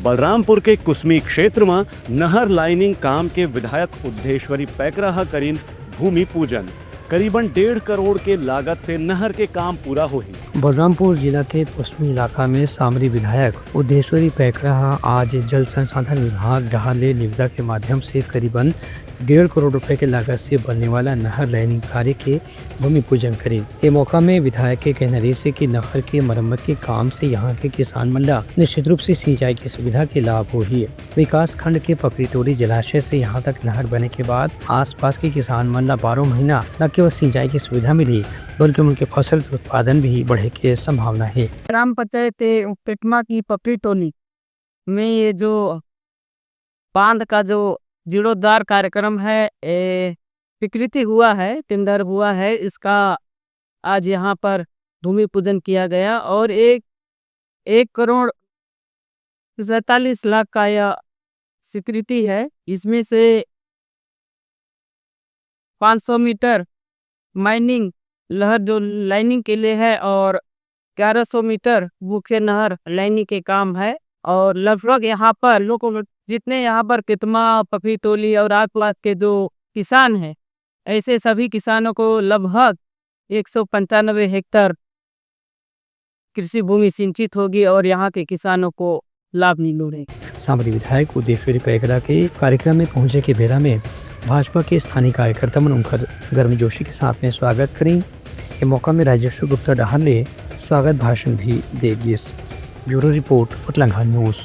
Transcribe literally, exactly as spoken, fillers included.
बलरामपुर के कुसमी क्षेत्र म नहर लाइनिंग काम के विधायक उद्धेश्वरी पैकरा ह करिन भूमि पूजन। करीबन डेढ़ करोड़ के लागत से नहर के काम पूरा होही। बलरामपुर जिला के कुसमी इलाका में सामरी विधायक उद्धेश्वरी पैकरा ह आज जल संसाधन विभाग डहार ले निविदा के माध्यम से करीबन डेढ़ करोड़ रुपए के लागत से बनने वाला नहर लाइनिंग कार्य के भूमि पूजन करिन। ए मौका में विधायक के कहना रहिस हे कि नहर के मरम्मत के काम से यहाँ के किसान मन ला निश्चित रूप से सिंचाई के सुविधा के लाभ होही। विकास खंड के पपरी टोली जलाशय से यहाँ तक नहर बने के बाद आसपास के किसान मन ला बारह महीना न केवल सिंचाई की सुविधा मिली, बल्कि उनके फसल के उत्पादन भी बढ़े के संभावना है। ग्राम पंचायत पेटमा की पपरी टोली में ये जो बांध का जो जीर्णोद्धार कार्यक्रम है, ए, स्वीकृति हुआ है, टेंडर हुआ है, इसका आज यहाँ पर भूमि पूजन किया गया और एक एक करोड़ सैंतालीस लाख का यह स्वीकृति है। इसमें से पाँच सौ मीटर माइनिंग लहर जो लाइनिंग के लिए है और ग्यारह सौ मीटर मुख्य नहर लाइनिंग के काम है। और लगभग यहाँ पर लोग, जितने यहाँ पर कितमा, पपी टोली और आसपास के जो किसान हैं, ऐसे सभी किसानों को लगभग एक सौ पंचानवे हेक्टर कृषि भूमि सिंचित होगी और यहाँ के किसानों को लाभ मिल रहे। सामरी विधायक उदेश्वरी पैकरा के कार्यक्रम में पहुंचे के बेरा में भाजपा के स्थानीय कार्यकर्ता मन उनकर गर्मजोशी के साथ में स्वागत करिन। ये मौका में राजेश्वर गुप्ता डहार ले स्वागत भाषण भी दे गिस। ब्यूरो रिपोर्ट, उतलंघा न्यूज़।